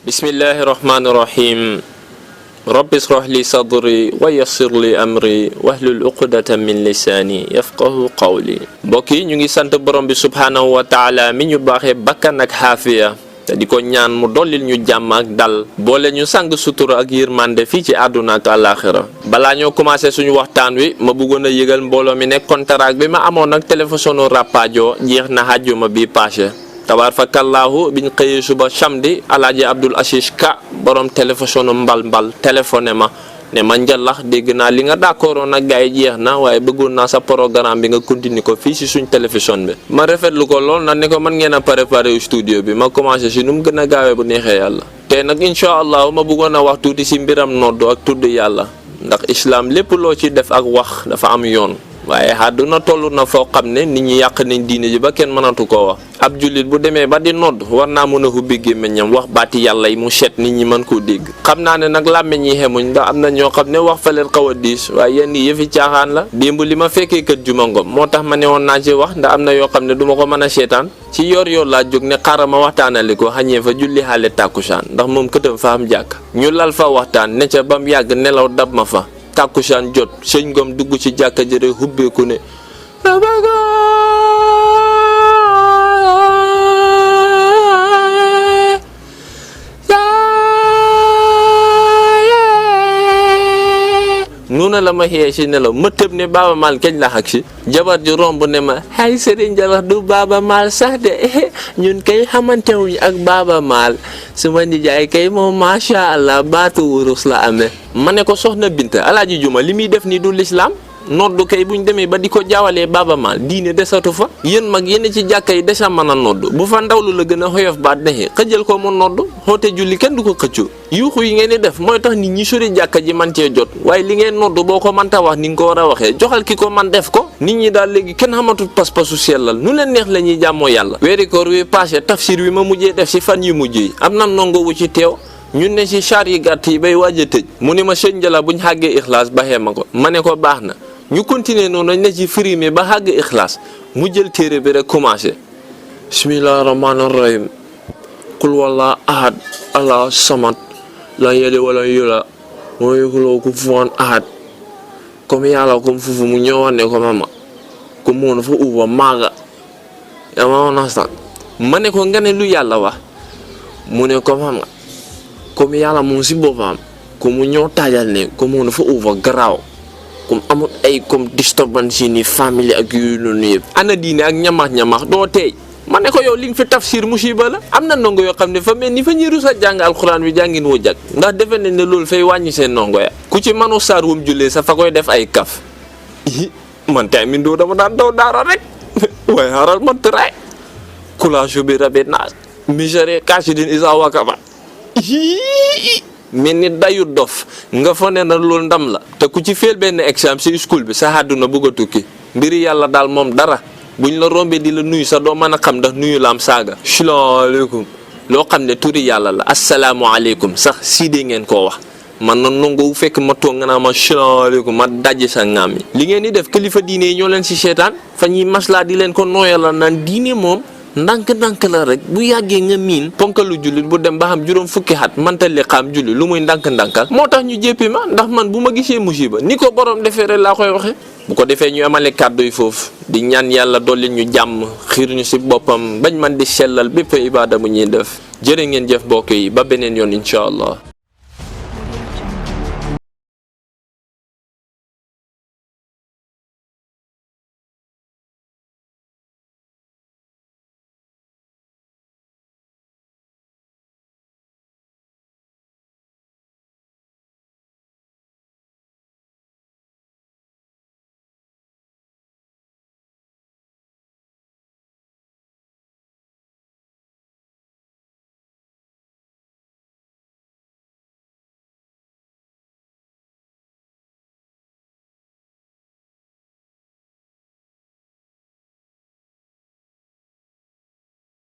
bismillahi rahmaani rahim rabbi israh li sadri wa yassir li amri wahlul uqdatan min lisaani yafqahu qawli. mbokk yi ñu ngi sant borom bi subhaanahu wa taala mi ñu baaxee bakkan ak xaafiya te di ko ñaan mu dollil ñu jàmm ak dal boole ñu sang sutura ak yërmande fii ci àdduna ak àllaaxira. balaa ñoo commencé suñu waxtaan wi ma bëggoon a yëgal mbooloo mi ne contrat bi ma amoon ak télévision Rapadio jeex na àjjuma bi passé. tabaar fa kallaahu biñ xëyee suba samedi alaaji Abdul Aziz Ka borom télévision mbal téléphoné ma ne ma njalax dégg naa li nga d'accordoon ak gars yi jeex na waaye bëggoon naa sa programme bi nga continuer ko fii si suñ télévision bi. ma rafetlu ko lool nag ne ko mën ngeen a préparer studio bi ma commencé si nu mu gën a gaawee bu neexee yàlla. te nag incha allah ma bëggoon a wax tuuti si mbiram noddu ak tudd yàlla ndax islam lépp loo ci def ak wax dafa am yoon. waaye àdduna toll na foo xam ne nit ñi yàq nañ diine ji ba kenn mënatu koo wax ab jullit bu demee ba di nodd war naa mën a hubbi gémmiñam wax baati yàlla yi mu set nit ñi mën koo dégg. xam naa ne nag làmmiñ yi xemuñ ndax am na ñoo xam ne wax fa leen xaw a diis waaye yenn yi yëfi caaxaan la. démb li ma fekkee kër Juma Ngom moo tax ma ne woon naa ci wax ndax am na yoo xam ne du ma ko mën a seetaan ci yor laa jóg ne xaaral ma waxtaanali ko xañee fa julli xaale tàkkusaan ndax moom këtam fa am jàkk ñu lal fa waxtaan ne ca ba mu yàgg nelaw dab ma fa tàkkusaan jot sëñ Ngom dugg ci jàkka jëre hubbeeku ne noonu la ma xëyee si nelaw ma tëb ne Baaba Maal keñ la xag si jabar ji romb ne ma hay Sëriñ Jalax du Baaba Maal sax de ñun kay xamante wuñ ak Baaba Maal suma nijaay kay moom macha allah baatu wurus la amee. ma ne ko soxna Binta alaaji Juma li muy def nii du lislaam noddu kay buñ demee ba di ko jaawalee Baaba Maal diine desatu fa yéen mag yéen ci jàkka yi desa mën a noddu bu fa ndawlu la gën a xoyof baat neexee xëjal ko mu noddu xoote julli kenn du ko xëccoo yuuxu yi ngeen di def mooy tax nit ñi sori jàkka ji man cee jot waaye li ngeen noddu boo ko mënta wax ni nga ko war a waxee joxal ki ko man def ko nit ñi daal léegi kenn xamatul pas-pasu sellal nu leen neex la ñuy jàmmoo yàlla. weeri koor wi passé tafsir wi ma mujjee def si fan yu mujj yi am na ndongo wu ci teew ñun ne si char yi gàtt yi bay waaj a tëj mu ne ma sëñ Jala buñ xàggee ixlaas baxee ma ko ma ne ko baax na ñu continuer noonu ne ci firime ba xàgg ixlaas mu jël téere bi rek commencé bismillahi rahmaani rahim qul walla ahad allah samad la yeli wala yula moo yëguloo ku fuwan ahad comme yàlla comme fufu mu ñëwaat ne ko mama ku moon fa uwa maaga yama understand ma ne ko nga ne lu yàlla wax mu ne ko xam nga comme yàlla moom si boppam ku mu ñëw taajal ne ku moon fa uwa garaaw comme amul ay comme disturbance yi ni famille ak yooyu noonu yëpp ana diine ak ñamax doo teey ma ne ko yow li nga fi tafsir musiba la am na ndongo yoo xam ne fa mel ni fa ñuy rusa jàng alxuraan bi jàngin woo jag ndax defe nañ ne loolu fay wàññi seen ndongo ya ku ci manu saar wum jullee sa fa koy def ay kaf man tay min doo dama daan daw daara rek waaye xaral ma tëraay kulaasu bi rabit naa misère kasidin isa wakaba mel ni dayu dof nga fa ne na loolu ndam la te ku ci feel benn exam ci school bi sa àdduna bëgg a tukki mbiri yàlla daal moom dara buñ la rombee di la nuyu sa doo mën a xam ndax nuyu la am saaga salaamaaleykum loo xam ne turi yàlla la asalaamualeykum sax siidee ngeen koo wax man na nongo fekk ma toog nga naa ma salaamaaleykum ma dajj sa ngaam yi li ngeen di def kilifa diine yi ñoo leen ci seetaan fa ñuy maslaa di leen ko nooyal naan diine moom ndànk-ndànk la rek bu yàggee nga miin ponkalu jullit bu dem ba xam juróom fukki xat mantali xam jullit lu muy ndànk-ndànkal moo tax ñu jéppi ma ndax man bu ma gisee musiba ni ko borom defee rek laa koy waxe bu ko defee ñu amale kàddu yi foofu di ñaan yàlla dolli ñu jàmm xiir ñu ci boppam bañ man di sellal bépp ibaada bu ñuy def jërë ngeen jëf mbokk yi ba beneen yoon incha allah.